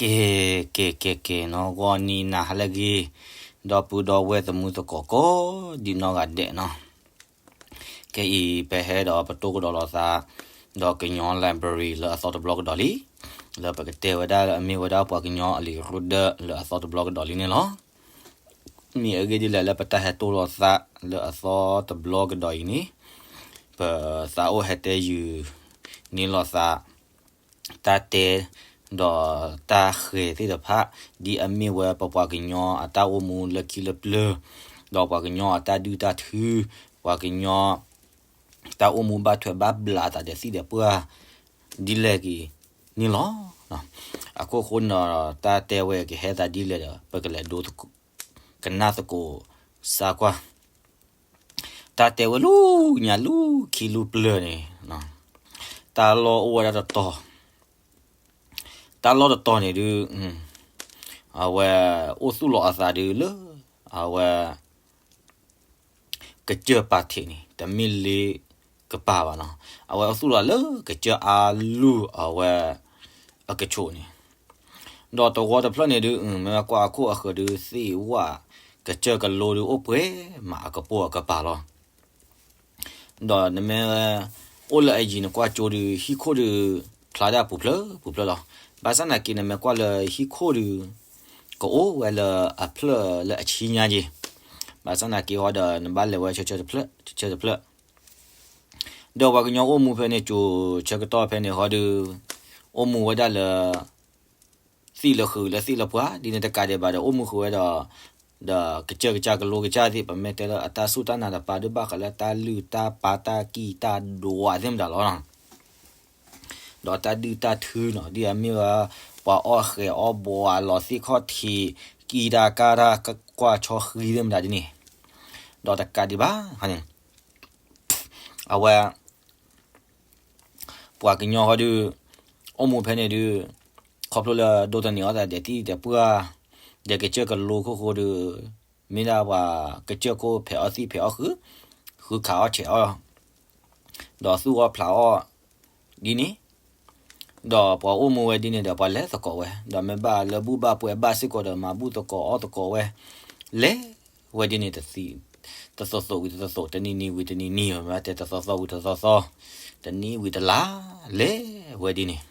ကဲ ကဲ ကဲ ကဲနီၤ ဂီၤနံၤနၤဟါလၢအဂ့ၤ, ဒီပုၢ်ဒီဝဲၢ်သမုၢ်သကိးကိးဒံးနီၢ်ဂၤဒဲးနီၤ, ခဲအံၤ ပဟဲဒီးပတိၢ်ကဒီးလိာ်သး ဒီးကညီ library လၢအသီတဘျီကဒီးလံ, လၢပကတဲဝဲဒၣ်လၢအမ့ၢ်ဝဲဒၣ်ပှၤကညီအလံာ်ရူဒၢလၢအသီတဘျီကဒီးလံန့ၣ်လီၤ. မ့ၢ်အဂ့ၢ်ဒ်လဲၣ် လၢပတၢ်ဟဲတိၢ်လိာ်သးလၢအသီတဘျီကဒီးအံၤန့ၣ်, ပသးအိၣ်ဟဲတဲယုာ်န့ၢ်လိာ်သး တၢ်တဲ ဒီးတၢ်ဃဲၤသ့ၣ်တဖၣ် ဒ်အမ့ၢ်ဝဲပပှၤကညီအတၢ်အိၣ်မူလၢခံလၢပျၢၤ, ဒီးပှၤကညီအတၢ်ဒုၣ်တၢ်ထု, ပှၤကညီ တၢ်အိၣ်မူဘၣ်ထွဲဘၣ်ဘျးအသးဒီးသံၣ်ဒီးပှၢ် ဒ်လဲၣ်က့ၤန့ၣ်လီၤ. အခိၣ်ဃိန့ၣ် တၢ်တဲဝဲကဟဲသးဒ်လဲၣ်ဒီး ပကလဲၤဒိ ကနၣ်သကိးစၢ်ကွၢ်. တၢ်တဲဝဲလၢညါလၢခံလၢပျၢၤန့ၣ် တၢ်လီၢ်အိၣ်ဝဲဒၣ်တတီၤ, တၢ်လီၢ်တတီၤန့ၣ်ဒုး အဝဲအိၣ်သူၣ်လီၤအသးဒုးလၢ အဝဲ ကစၢၢ်ပာ်ထံးန့ၣ် တမ့ၢ်လ့ကပၤဘၣ်နီၤ, အဝဲအိၣ်သူၣ်လီၤလၢကစၢၢ်အါလူၢ်အဝဲအကဆိးန့ၣ်, ဒီးတဝီတဖျၢၣ်န့ၣ်ဒုး မ့ၢ်ကွၢ်အခိၣ်အဃၢၤဒုး သ့ၣ်ဝၣ် ကစၢၢ်ကလိဒုးအိၣ်ပှဲၤမးအကပိာ်အကပၤလီၤ. ဒီးနမ့ၢ်အိၣ်လၢအယံၤနကွၢ်ကၠိဒုး ဟံၣ်ခိၣ်ဒုး ဖျါဒၣ်ပူၤဖျၢၣ်ပူၤဖျၢၣ်လီၤ. ဘၣ်ဆၣ်သနာ်က့ နမ့ၢ်ကွၢ်လၢဟံၣ်ခိၣ်ဒုး ကအိၣ်ဝဲလၢအဖျၢၣ်လၢအဆံညါက့ၤ, ဘၣ်ဆၣ်သနာ်က့ဟီဒီး နဘၣ်လဲၤဝဲဆၢဆၢတဖျၢၣ်ဆၢဆၢတဖျၢၣ် ဒီးပှၤကညီအိၣ်မူဖဲန့ၣ် ကၠိဆၢကတီၢ်ဖဲန့ၣ်ဟီဒုး အိၣ်မူဝဲဒၣ်လၢ သံၣ်လၢဃုာ်လၢသံၣ်လၢပှၢ် ဒ်န့ၣ်တကးဒံးဘၣ်ဒီး အိၣ်မူဃုာ်ဝဲဒီး ဒီးကစၢၢ်ကစၢ်ကလိကစၢ်သ့ၣ် ပမ့ၢ်တဲလၢအတၢ်စူၢ်တၢ်နာ်တပၤဒုး ဘၣ်ဃးလၢတၢ်လုၢ်တၢ်ပာ်တၢ်ကံၢ်တၢ်ဒွးသ့ၣ်မတၤလီၤ. ဒီးတၢ်ဒုၣ်တၢ်ထုနီၤ ဒ်အမ့ၢ်ဝဲ ပှၤအီၣ်ဃဲၤအီၣ်ဘှးလီၤသ့ၣ်ခီၣ်ထံး ကံၢ်တၢ်ကါတၢ်ကွၢ်ဆီဃံသ့ၣ်မတၤဒ်န့ၣ်, ဒီးတကးဒံးဘၣ်န့ၣ် အဝဲ ပှၤကညီဟီဒုး အိၣ်မူဖဲန့ၣ်ဒုး ခီဖျိလၢဒိးသန့ၤအီၣ်သးဒီးသံၣ်ဒီးပှၢ် ဒီးကစၢၢ်ကလိခိၣ်ဃိဒုး မ့ၢ်ဒၣ်ပှၤကစၢၢ်ခိၣ်ဖဲးအီၣ်သံၣ်ဖဲးအီၣ်ဃုာ် ဃုခးအီၣ်ဆဲးအီၣ် ဒီးသူၣ်အီၣ်ဖျးအီၣ်ဒ်န့ၣ်, ဒီးပှၤအိၣ်မူဝဲဒ်န့ၣ်ဒီး ပှၤလဲၤသကိးဝဲ ဒီးမ့ၢ်ဘၣ်လၢဘူၣ်ဘၣ်ပှဲၤဘၣ်စ့ၢ်ကီးဒီး မၤဘူၣ်သကိးအီၣ်သကိးဝဲ လဲၤဝဲဒ်န့ၣ် တသီသီဝံၤတသီသီ တနံၤနံၤဝံၤတနံၤနံၤ မ့ၢ်တဲတသီသီဝံၤတသီသီ တနံၤဝံၤတလါ လဲၤဝဲဒ်န့ၣ်,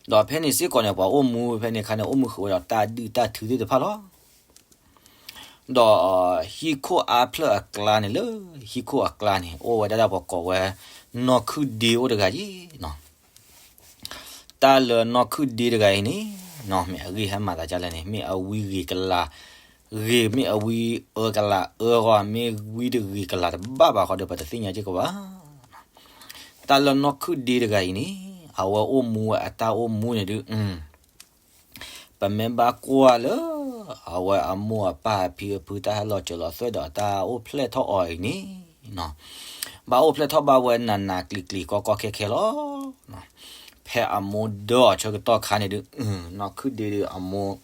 ဒီးဖဲန့ၣ်စ့ၢ်ကီးန့ၣ် ပှၤအိၣ်မူဖဲန့ၣ်အခါန့ၣ် အိၣ်မူဃုာ်ဝဲဒီးတၢ်ဒုၣ်တၢ်ထုသ့ၣ်တဖၣ်လီၤ. ဒီးဟံၣ်ခိၣ်အါဖျၢၣ်အကျါန့ၣ် လၢဟံၣ်ခိၣ်အကျါန့ၣ် အိၣ်ဝဲဒၣ်ဒီးပှၤကိးဝဲ နီၢ်ခုၣ်ဒ့အိၣ်တဂၤယ့ၣ်နီၤ. တၢ်လၢနီၢ်ခုၣ်ဒ့တဂၤအံၤန့ၣ်နီၤ မ့ၢ်အဂ့ၢ်ဟဲမၤသးဒ်လဲၣ်န့ၣ် မ့ၢ်အဝံဂ့ၤကလၤဂ့ၤ မ့ၢ်အဝံအၢကလၤအၢဂီၢ် မ့ၢ်ဝံတဂ့ၤကလၤတဘၣ်ဘၣ်ဃီဒီး ပတသ့ၣ်ညါက့ၤကဘၣ် တၢ်လၢနီၢ်ခုၣ်ဒ့တဂၤအံၤန့ၣ် အဝဲအိၣ်မူဝဲအတၢ်အိၣ်မူန့ၣ်ဒုး ပမ့ၢ်ဘၣ်ကွၢ်လၢ အဝဲအမိၢ်အပၢ်အဖံအဖုတၢ်ဟဲလီၤစၢၤလီၤသွဲၣ်ဒီးတၢ်အိၣ်ဖျဲၣ်ထီၣ်အီၤအံၤန့ၣ် ဘၣ်အိၣ်ဖျဲၣ်ထီၣ်ဘၣ်ဝဲနးနးကျံၤကျံၤကီကီခဲခဲလီၤ. ဖဲအမိၢ်ဒၢအီၤဆၢကတီၢ်ခါန့ၣ်ဒုး နီၢ်ခုၣ်ဒ့ဒုးအမိၢ်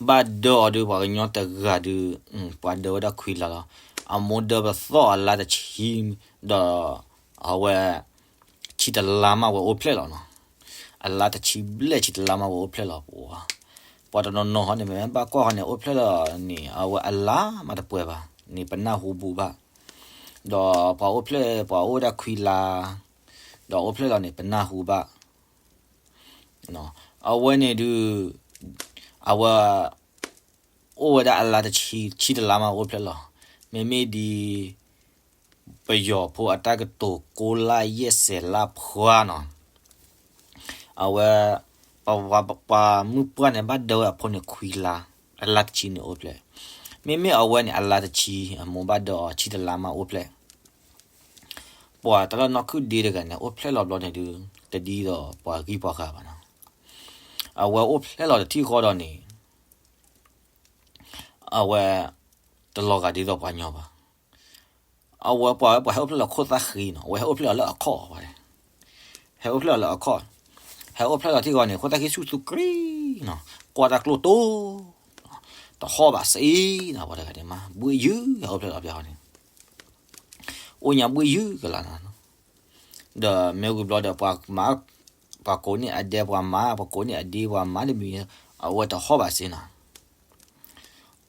ဘၣ်ဒၢအီၤဒုး ပှၤကညီတဂၤဒုး ပှၤဒၢဝဲဒၣ်ခွံလါလီၤ. အမိၢ်ဒၢပသီၣ်အလါတဆံ ဒီး အဝဲ ဆံတလါမးဝဲအိၣ်ဖျဲၣ်လီၤနီၤ. အလါတဆံဘျဲၣ်ဆံတလါမးဝဲအိၣ်ဖျဲၣ်လီၤ. ပှၤတနီၤနီၤဟီန့ၣ် မ့ၢ်ဘၣ်ကွၢ်ဟီန့ၣ် အိၣ်ဖျဲၣ်လီၤန့ၣ် အဝဲအလါမးတပှဲၤဘၣ်န့ၣ် ပနၢ်ဟူဘူးဘၣ်. ဒီးပှၤအိၣ်ဖျဲၣ် ပှၤအိၣ်ဝဲဒၣ်ခွံလါ ဒီးအိၣ်ဖျဲၣ်လီၤန့ၣ် ပနၢ်ဟူဘၣ်. အဝဲန့ၣ်ဒုး အဝဲ အိၣ်ဝဲဒၣ်အလါတဆံ ဆံတလါမးအိၣ်ဖျဲၣ်လီၤ. မ့မ့ၢ်ဒ် ပယီၤဖိအတၢ်ကတိၤ ကိးလါယဲၢ်ဆယ်လါဖျါနီၤ, အဝဲ ပှၤမုၣ်ပှၢ်န့ၣ် ဘၣ်ဒၢဝဲအဖိန့ၣ်ခွံလါ, အလါတဆံန့ၣ်အိၣ်ဖျဲၣ်. မ့မ့ၢ်အဝဲန့ၣ် အလါတဆံ အမိၢ်ဘၣ်ဒၢအီၤဆံတလါမးအိၣ်ဖျဲၣ်. ပှၤတၢ်လၢနီၢ်ခုၣ်ဒ့တဂၤန့ၣ် အိၣ်ဖျဲၣ်လီၤဘျီန့ၣ်ဒုး တဒ်သိးပှၤဂံၢ်ပှၤဂၤဘၣ်နီၤ. အဝဲအိၣ်ဖျဲၣ်လီၤတထံၣ်ဃီဒီးန့ၣ် အဝဲ တလီၤဂာ်ဒ်သိးပှၤညီဘၣ်. အဝဲပှၤဝဲပှၤဟဲအိၣ်ဖျဲၣ်လီၤခိၣ်သၣ်ဃံနီၤ, အဝဲဟဲအိၣ်ဖျဲၣ်လီၤလၢအခီၣ်ဝဲ, ဟဲအိၣ်ဖျဲၣ်လီၤလၢအခီၣ်, ဟဲအိၣ်ဖျဲၣ်လီၤထံၣ်ဃီန့ၣ် ခိၣ်သၣ်ဃံဆူၣ်သူကရံနီၤ, ကွၢ်တၢ်ကျိၣ်တိ, တဟီၣ်ဘၣ်စ့နီၤ, ပှၤတဂၤန့ၣ်မး ဘှ့ၣ်ယုၢ် ဟဲအိၣ်ဖျဲၣ်လီၤဖဲဃီန့ၣ် အိၣ်ညါဘှ့ၣ်ယုၢ်ကလးနီၤ, ဒီးမ့ၢ်ဝံၤဘျီဒီးပှၤမၤ ပှၤကိးန့ၢ်အဒဲပှၤမါ, ပှၤကိးန့ၢ်အဒ့ပှၤမါတမံၤ, အဝဲတဟီၣ်ဘၣ်စ့ၢ်နီၤ.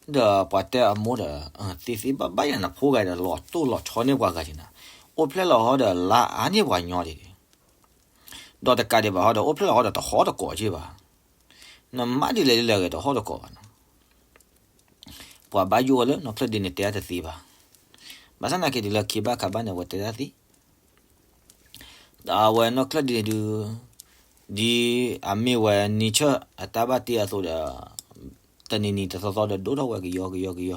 ဒီးပှၤတဲအမိၢ်ဒီး, သ့သ့ဘၣ်ဘၣ်ယၤနဖိဂၤဒီး လီၤတိၢ်လီၤဆီန့ၢ်ပှၤဂၤက့ၤနီၤ, အိၣ်ဖျဲၣ်လီၤဟီဒီးလါအါန့ၢ်ပှၤညီဒံး, ဒီးတကးဒံးဘၣ်ဟီဒီး အိၣ်ဖျဲၣ်လီၤဟီဒီးတဟီၣ်တကိးက့ၤဘၣ်, နမါဒ်လဲၣ်ဒ်လဲၣ်ဂ့ၤတဟီၣ်တကိးဘၣ်နီၤ. ပှၤဘၣ်ယိၣ်ဝဲလၢနီၢ်ချၢၣ်ဒ့န့ၣ် တဲတသ့ဘၣ်. ဘၣ်ဆၣ်သနာ်က့ဒုးလၢခံဘၣ်ခါဘၣ်န့ၣ် အဝဲတဲတၢ်သ့. ဒီးအဝဲနီၢ်ချၢၣ်ဒ့န့ၣ်ဒုး, ဒ်အမ့ၢ်ဝဲနံၤဆၢၣ်အတၢ်ဘၣ်တ့အသိးဒီး, တနံၤနံၤတသီသီဒီးဒိၣ်ထီၣ်ဝဲကယီကယီကယီ,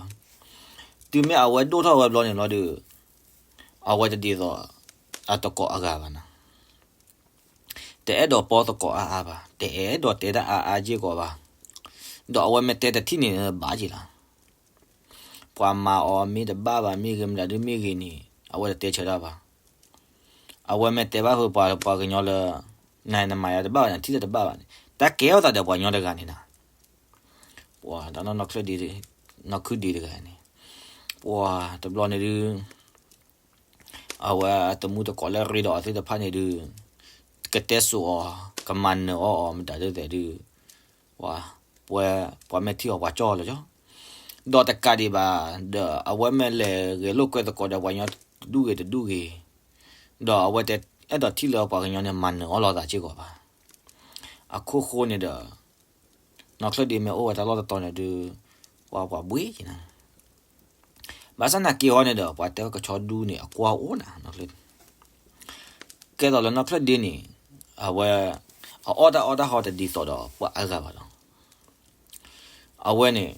တုၤမ့ၢ်အဝဲဒိၣ်ထီၣ်ဝဲဘျီန့ၣ်လီၤဒီး, အဝဲတဒ်သိးအတကိးအဂၤဘၣ်နီၤ. တအဲၣ်ဒိးပီသကိးအါအါဘၣ်, တအဲၣ်ဒိးတဲတၢ်အါအါစ့ၢ်ကီးဘၣ်. ဒီးအဝဲမ့ၢ်တဲတထံၣ်န့ၣ်ဘၣ်က့ၤလီၤ. ပှၤမၤအီၤမ့ၢ်တဘၣ်ဘၣ် မ့ၢ်ဂ့ၤမတၤဒုမ့ၢ်ဂ့ၤန့ၣ် အဝဲတတဲဆၢတၢ်ဘၣ်. အဝဲမ့ၢ်တဲဘၣ်ဖုးပှၤ ပှၤကညီလၢ, နနမၤယၤတဘၣ်ဘၣ် နထံၣ်လၢတဘၣ်ဘၣ်န့ၣ် တၢ်ကဲထီၣ်သးဒီးပှၤညီတဂၤန့ၣ်နီၤ. ပှၤတနီၤနီၢ်ချၢၣ်ဒ့, နီၢ်ခုၣ်ဒ့တဂၤန့ၣ်, ပှၤတဘျီန့ၣ်ဒုး အဝဲတမူတကိးလၢအရ့ဒီးအီၤသ့ၣ်တဖၣ်န့ၣ်ဒုး, ကတဲစိာ်အီၤ, ကမၤနၢၤအီၤအီၤ မတၤဒုးသဲးဒုး, ပှၤ, ပှၤ, ပှၤမ့ၢ်ထံၣ်အီၤပှၤကၠီၣ်လီၤကၠီၣ်, ဒီးတကးဒံးဘၣ်, ဒီးအဝဲမ့ၢ်လဲၤဂဲၤလိာ်ကွဲသကိးဒီးပှၤညီတဒူၣ်ဂ့ၤတဒူၣ်ဂ့ၤ, ဒီးအဝဲတအဲၣ်ဒိးထံၣ်လၢပှၤကညီန့ၣ် မၤနၢၤအီၤလိာ်သးစ့ၢ်ကီးဘၣ်. အခိၣ်ဃိန့ၣ်ဒီး နီၢ်ချၢၣ်ဒ့မ့ၢ်အိၣ်ဝဲတၢ်လီၢ်တတီၤန့ၣ်ဒုး, ပှၤပှၤဘှ့က့ၤနၤ, ဘၣ်ဆၣ်သနာ်က့အီၤန့ၣ်ဒီး ပှၤတဲကဆီဒူန့ၣ် အကွၢ်အိၣ်နၤ, နီၢ်ချၢၣ်, ကဲသိးလၢနီၢ်ချၢၣ်ဒ့န့ၣ်, အဝဲ, အအီၣ်တၢ်အီတၢ်ဟီတဒ်သိးဒီးပှၤအါဂၤဘၣ်လီၤ. အဝဲန့ၣ်,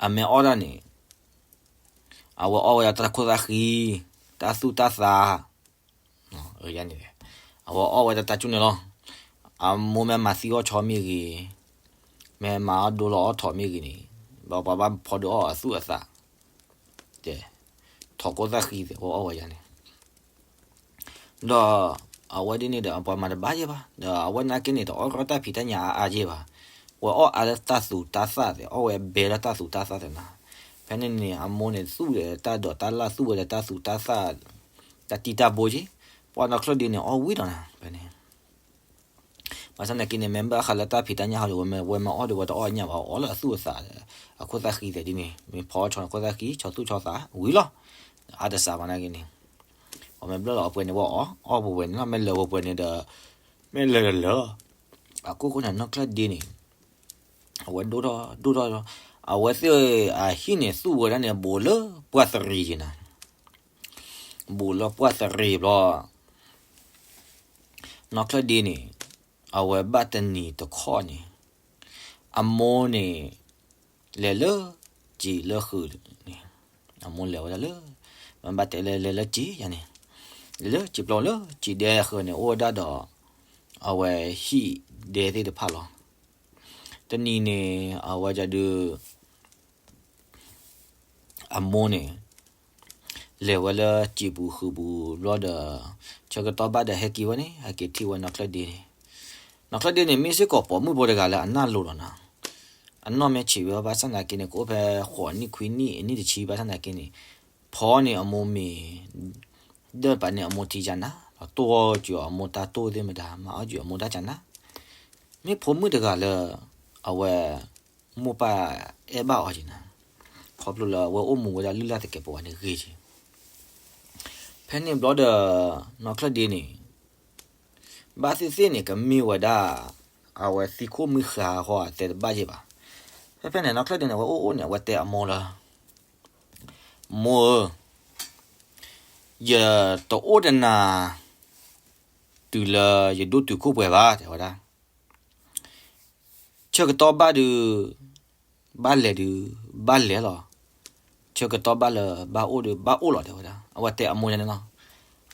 အမ့ၢ်အီၣ်တၢ်န့ၣ်, အဝဲအီၣ်ဝဲဒၣ်တၢ်ခိၣ်သၣ်ဃံ, တၢ်သူၣ်တၢ်သး အဝဲအီၣ်ဝဲတၢ်တၢ်ကၠူၣ်န့ၣ်လီၤ. အမိၢ်မ့ၢ်မၤသံအီၣ်ဆီမ့ၢ်ဂ့ၤ, မ့ၢ်မၤအီၣ်ဒိလီၤအီၣ်ထိးမ့ၢ်ဂ့ၤန့ၣ်, ဒီးပှၤဘၣ်ဖီဒုးအီၣ်အသူၣ်အသး, တဲ, ထိးခိၣ်သၣ်ဃံသဲး အဝဲအီၣ်ဝဲယၤန့ၣ်, ဒီးအဝဲဒ်န့ၣ်ဒီး ပှၤမၤတဘၣ်ယဲၢ်ဘၣ်, ဒီးအဝဲနာ်က့န့ၣ် တအီၣ်တၢ်ဖံးတၢ်ညၣ်အါအါယဲၢ်ဘၣ်, ဝဲအီၣ်အါလၢတၢ်သူၣ်တၢ်သၣ်သဲး, အီၣ်ဝဲဘဲလၢတၢ်သူၣ်တၢ်သၣ်သဲးနၤ. ဖဲန့ၣ်န့ၣ် အမိၢ်န့ၣ်သူၣ်ဒီးတၢ်ဒိးတၢ်လၣ် သူၣ်ဝဲဒီးတၢ်သူၣ်တၢ်သၣ်, တၢ်တံၢ်တၢ်ဘိက့ၤ, ပှၤနီၢ်ချၢၣ်ဒ့န့ၣ် အီၣ်ဝံၤဒီးနၤ ဖဲန့ၣ် ဘၣ်ဆၣ်သနာ်က့န့ၣ် မ့ၢ်ဘၣ်ဃးလၢတၢ်ဖံးတၢ်ညၣ်ဟီဒီး ဝဲမ့ၢ်, ဝဲမ့ၢ်အီၣ်ဒီး ဝဲတအီၣ်ညၣ်ဘၣ်, အီၣ်လၢအသူၣ်အသး, အခိၣ်သၣ်ဃံသဲးဒ်န့ၣ်, မ့ၢ်ဖီဆီခိၣ်သၣ်ဃံ ဆီသူၣ်ဆီသး ဝံၤလီၤ. အါတစးဘၣ်နာ်က့န့ၣ်, အမ့ၢ်ဘျၢၣ်လီၤအပှဲၤန့ၣ် ဝဲအီၣ်, အီၣ်ပှဲၤပှဲၤန့ၣ်လီၤ, မ့ၢ်လၢာ်ပှဲၤပှဲၤန့ၣ်ဒီး, မ့ၢ်လၢာ်လၢာ်လီၤ. အခိၣ်ဃိန့ၣ် နီၢ်ချၢၣ်ဒ့န့ၣ်, အဝဲဒိၣ်ထီၣ်ဒိၣ်ထီၣ်လီၤ, အဝဲသ့ၣ်အဟံၣ်န့ၣ် သူၣ်ဝဲဒၣ်န့ၣ် ဘူးလၢပှၢ်သရံးက့ၤနၤ, ဘူးလၢပှၢ်သရံးဘျီ နီၢ်ချၢၣ်ဒ့န့ၣ်, အဝဲဘၣ်တနံၤတခီန့ၣ်, အမိၢ်န့ၣ်, လဲၤလၢ, စံာ်လၢဃုာ်န့ၣ်, အမိၢ်လဲၤဝဲဒၣ်လၢ, မ့ၢ်ဘၣ်တဲလဲၤလဲၤလၢစံာ်ယါန့ၣ်, လဲၤလၢစံာ်ပျီလၢစံာ်ဒဲဃုာ်န့ၣ် အိၣ်ဝဲဒၣ်ဒီး, အဝဲဟံၣ်ဒဲသ့ၣ်တဖၣ်လီၤ. တနံၤန့ၣ် အဝဲဒၣ်ဒုး အမိၢ်န့ၣ်, လဲၤဝဲလၢစံာ်ပူၤဃုာ်ပူၤဘျီဒီး, ဆၢကတီၢ်ဘၣ်ဒီးဟဲက့ၤဝဲန့ၣ် ဟဲက့ၤထံၣ်ဝဲနီၢ်ချၢၣ်ဒ့န့ၣ်, နီၢ်ချၢၣ်ဒ့န့ၣ် မ့ၢ်စ့ၢ်ကီးပိာ်မုၣ်ဖိတဂၤလၢအနၢ်လိၤလီၤနၤ, အနီၢ်မ့ၢ်ဆံးဝဲဘၣ်ဆၣ်သနာ်က့န့ၣ် ကအိၣ်ဖဲဃိးနံၣ်ခွံနံၣ်အနံၣ်တဆံဘၣ်ဆၣ်သနာ်က့န့ၣ်, ဖီန့ၣ်အမိၢ်မ့ၤ, ဒၢၣ်ပာ်န့ၣ်အမိၢ်ထံကနၤ, ဒီးတိၢ်အီၣ်စၢၤအမိၢ်တၢ်တိၢ်သ့ၣ်မတၤ မၤအီၣ်စၢၤအမိၢ်တၢ်ကနၤ, မ့ၢ်ဖိမုၣ်တဂၤလၢ, အဝဲ, မိၢ်ပၢ်အဲၣ်ဘၣ်အီၤက့ၤနၤ, ခီဖျိလၢအဝဲအိၣ်မူဝဲဒၣ်လုၢ်လၢ်သကဲးပဝးန့ၣ်ဂ့ၤက့ၤ, ဖဲန့ၣ်ဘျီဒီး, နီၢ်ချၢၣ်ဒ့န့ၣ်, ဘၣ်သ့ၣ်သ့ၣ်န့ၣ် ကမ့ၢ်ဝဲဒၣ်, အဝဲသံခိၣ်မုၢ်ဃါဃီအတဲတဘၣ်ယဲၢ်ဘၣ်, ဖဲဖဲန့ၣ် နီၢ်ချၢၣ်ဒ့န့ၣ် အဝဲအိၣ်အိၣ်န့ၣ် အဝဲတဲအမိၢ်လၢ မိၢ်ဧၢ, ယတအိၣ်တနၤ တုၤလၢယဒိၣ်တုၤခိၣ်ပှဲၤဘၣ် တဲဝဲဒၣ်, ဆၢကတီၢ်ဘၣ်ဒုး, ဘၣ်လဲၤဒုး, ဘၣ်လဲၤလီၤ, ဆၢကတီၢ်ဘၣ်လၢဘၣ်အိၣ်ဒုး ဘၣ်အိၣ်လီၤ တဲဝဲဒၣ်, အဝဲတဲအမိၢ်န့ၣ်လီၤ,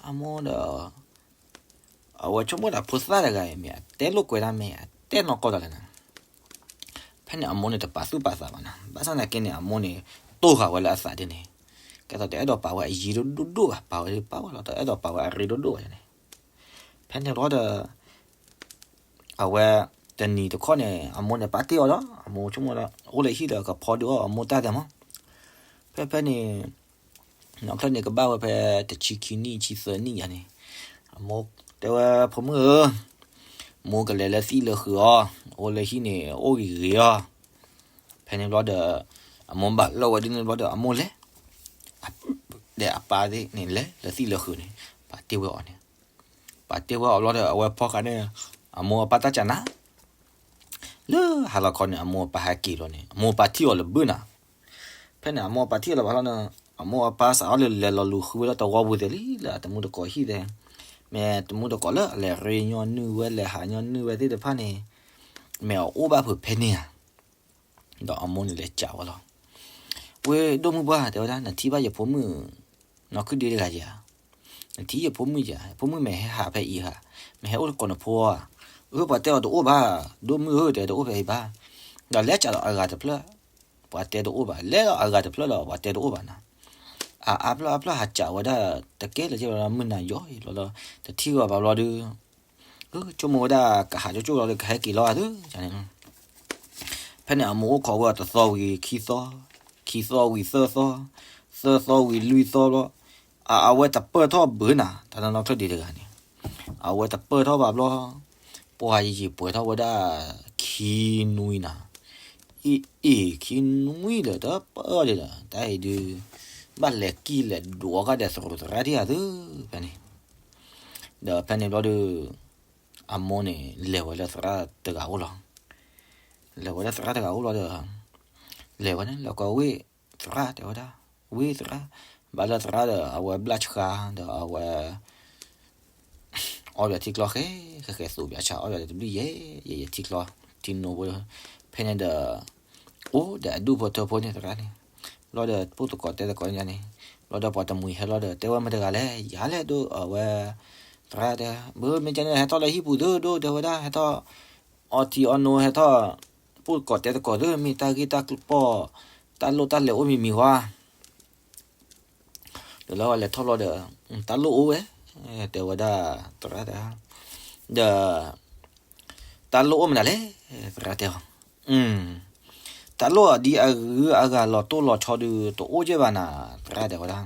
အမိၢ်ဒီး အဝဲဆိကမိၣ်ဒၣ်ဖိသၣ်တဂၤအံၤမ့ၢ်အတဲလိာ်ကွဲတၢ်မ့ၢ်အတဲနီၢ်ကီၢ်တၢ်လဲၣ်နၤ, ဖဲန့ၣ်အမိၢ်န့ၣ်တပာ်သူၣ်ပာ်သးဘၣ်နၤ, ဘၣ်ဆၣ်သနာ်က့န့ၣ် အမိၢ်န့ၣ်တိၢ်ဃာ်ဝဲလၢအသးဒ်န့ၣ်, ကဲသိးတအဲၣ်ဒိးပာ်ဝဲအရ့ဒိၣ်ဒိၣ်ဒိၣ်ဘၣ်, ပာ်ဝဲဒ်ပာ်ဝဲလီၤ တအဲၣ်ဒိးပာ်ဝဲအရ့ဒိၣ်ဒိၣ်ဘၣ်န့ၣ်, ဖဲန့ၣ်ဘျီဒီး အဝဲ, တနံၤတခီန့ၣ် အမိၢ်န့ၣ်ပာ်တ့ၢ်အီၤဒီး အမိၢ်ဆိကမိၣ်ဒီး အိၣ်လၢဟံၣ်ဒီးကဖီဒုးအီၣ်အမိၢ်တၢ်သဲမး, ဖဲဖဲန့ၣ်, နီၢ်ချၢၣ်န့ၣ်ကဘၣ်ဝဲဖဲတဆံခံနံၣ်ဆံသၢနံၣ်ယါန့ၣ်, အမိၢ် တဲဝဲဖိမုၣ်ဧၢ, မိၢ်ကလဲၤလၢသံၣ်လၢဃုာ်အီၤ, အိၣ်လၢဟံၣ်န့ၣ် အိၣ်ဂ့ၤဂ့ၤအီၤ. ဖဲန့ၣ်ဘျီဒီး အမိၢ်ဘၣ်လီဝဲဒ်န့ၣ်ဘျီဒီး အမိၢ်လဲၤ ဒီးအပၢ်သ့ၣ်န့ၣ် လဲၤလၢသံၣ်လၢဃုာ်န့ၣ် ပာ်တ့ၢ်ဝဲအီၤန့ၣ်, ပာ်တ့ၢ်ဝဲအီၤဘျီဒီး အဝဲဖီဃာ်န့ၣ် အမိၢ်အပၢ်တၢ်စံးနၤ လၢဟါလီၤခီန့ၣ် အမိၢ်အပၢ်ဟဲက့ၤလီၤန့ၣ် အမိၢ်အပၢ်ထံၣ်အီၤလၢဘၣ်နၤ. ဖဲန့ၣ် အမိၢ်အပၢ်ထံၣ်အီၤလၢဘၣ်လီၤန့ၣ် အမိၢ်အပၢ်စးထီၣ်လၢလဲၤလီၤလူၤဃုဝဲဒၣ်တဝီပူၤသ့ၣ်လံ လၢအတမုၢ်တကိးဟံၣ်သ့ၣ်, မ့ၢ်တမုၢ်တကိးလၢအလဲၤရ့ညီနုၢ်ဝဲ လဲၤဟးညီနုၢ်ဝဲသ့ၣ်တဖၣ်န့ၣ် မ့ၢ်အအိၣ်ဘၣ်ဖုးဖဲန့ၣ်ဧါ. ဒီးအမိၢ်န့ၣ်လဲၤစံးဝဲလီၤ. ဝ့ၢ်ဒိၣ်မုၢ်ပှၢ် တဲဝဲဒၣ် နထံၣ်ဘၣ်ယဖိမုၣ် နီၢ်ခုၣ်ဒ့တဂၤဧါ. နထံၣ်ယဖိမုၣ်ဧါ, ဖိမုၣ်မ့ၢ်ဟဲဟးဖဲအံၤဧါ, မ့ၢ်ဟဲအိၣ်တကိးနဖိဧါ. အၢ ပှၤတဲအီၤတအိၣ်ဘၣ်, ဒိၣ်မုၢ်ဧၢ တဲတအိၣ်ဖဲအံၤဘၣ်. ဒီးလဲၤစံးဒီးအဂၤတဖျၢၣ်, ပှၤတဲတအိၣ်ဘၣ်, လဲၤဒီးအဂၤတဖျၢၣ်ဒီး ပှၤတဲတအိၣ်ဘၣ်နၤ. အါအါဖျၢၣ်အါဖျၢၣ်ဟးစံးဝဲဒၣ် တကဲလၢၤကဲလီၤ မုၢ်နၤယီၤအံၤလီၤလီၤ, တထံၣ်ဘၣ်ဘၣ်ဘျီဒီး အၢ ဆိကမိၣ်ဝဲဒၣ် ကဟးကၠိကၠိလီၤဒီး ကဟဲက့ၤလီၤဧါသ့ၣ်န့ၣ်. ဖဲန့ၣ်အမိၢ်အိၣ်ခိးဝဲအီၤတသီဝံၤခံသီ, ခံသီဝံၤသၢသီ, သၢသီဝံၤလွံၢ်သီဘျီ, အ အဝဲတပၢၢ်ထီၣ်ဘၣ်နၤ တၢ်နီၢ်နီၢ်ချၢၣ်ဒ့တဂၤန့ၣ်, အဝဲတပၢၢ်ထီၣ်ဘၣ်ဘျီ, ပှၤယံာ်ယံာ်ပှဲၤထီၣ်ဝဲဒၣ် ခံနွံနၤ, အ့ၣ် အ့ၣ် ခံနွံဒီး တပၢၢ်ဒံးဒီး တၢ်အံၤဒုး ဘၣ်လဲၤကံၢ်လဲၤဒိးအီၣ်ကဒီးသရူးသရၣ်ဒံးဧါသ့ၣ်ဖဲန့ၣ်. ဒီးဖဲန့ၣ်ဘျီဒီး အမိၢ်န့ၣ် လဲၤဝဲလၢသရၣ်တဂၤအိၣ်လီၤ. လဲၤဝဲလၢသရၣ်တဂၤအိၣ်လီၤဒီး လဲၤဝဲန့ၣ် လဲၤကိးဝ့ၢ်သရၣ် တဲဝဲဒၣ်, ဝ့ၢ်သရၣ်, ဘၣ်လၢသရၣ်ဒီး အဝဲဘျၣ်ဆှါ ဒီးအဝဲ အီၣ်ဘၣ်ထံကျီဃဲ ဃဲဃဲ သူၣ်ဘၣ်ဆၣ် အီၣ်ဘၣ်တဘျုးယဲၢ်ယဲၢ် ထံကျီ ထံနိဝဲ, ဖဲန့ၣ်ဒီး အိၣ်ဒီးအဒူၣ်ဖိထၢဖိန့ၣ် သရၣ်န့ၣ်, ဘျီဒီး ပူၣ်သကိးတဲသကိးန့ၣ်န့ၣ်, ဘျီဒီးပှၤတမှံၤဟဲလီၤဒီး တဲဝဲမတၤတဂၤလဲၣ်, ယၤလဲၣ်ဒိၣ် အဝဲ သရၣ်တဲ, ဘၣ်မ့ၢ်ကန့ၣ် ဟဲထီၣ်လၢဟံၣ်ပူၤသုဒိၣ် တဲဝဲဒၣ်, ဟဲထီၣ် အီထံအီနိ ဟဲထီၣ် ပူၣ်သကိးတဲသကိးသု မ့ၢ်တၢ်ဂ့ၢ်တၢ်ကျိၤပီၣ် တၢ်လိၣ်တၢ်လဲၤအိၣ်မံၤမံၤဝဲ ဒီးလၢဝဲလဲၤထီၣ်ဘျီဒီး တၢ်လိၣ်အိၣ်ဝဲ, တဲဝဲဒၣ် သရၣ်တဲ, ဒီး တၢ်လိၣ်အိၣ်မနုၤလဲၣ်, သရၣ်တဲအီၤ, တၢ်လိၣ်အဒ်အဂုၤအဂၤလီၤတိၢ်လီၤဆီဒုး တအိၣ်ကဲဘၣ်နၤ, သရၣ်တဲဝဲဒၣ်,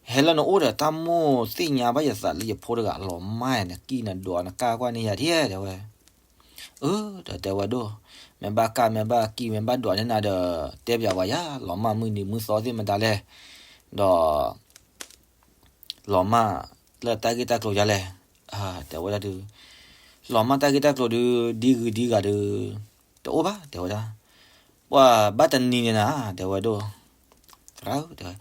ဟဲလၢနအိၣ်ဒီးတၢ်မိၢ်သ့ၣ်ညါဘၣ်ယသးလၢယဖိတဂၤ လီၤမၢ်နကံၢ်နဒွးနကၢ်ကွၢ်န့ၢ်ယၤဒ် တဲဝဲ အၢ ဒီးတဲဝဲဒိၣ်, မ့ၢ်ဘၣ်ကၢ်မ့ၢ်ဘၣ်ကံၢ်မ့ၢ်ဘၣ်ဒွးန့ၢ်နၤဒီး တဲပျးဝဲယၤ လီၤမၢ်မုၢ်နံၤမုၢ်သီသ့ၣ်မတၤလဲၣ်, ဒီး လီၤမၢ်လၢတၢ်ဂ့ၢ်တၢ်ကျိၤယၤလဲၣ်, တဲဝဲဒၣ်ဒုး, လီၤမၢ်တၢ်ဂ့ၢ်တၢ်ကျိၤဒုး ဒ်ဂုၤဒ်ဂၤဒုး တအိၣ်ဘၣ် တဲဝဲဒၣ်, ပှၤဘၣ်တနံၤန့ၣ်နၤ တဲဝဲဒိၣ်, သရၣ်ဧၢ တဲဝဲ,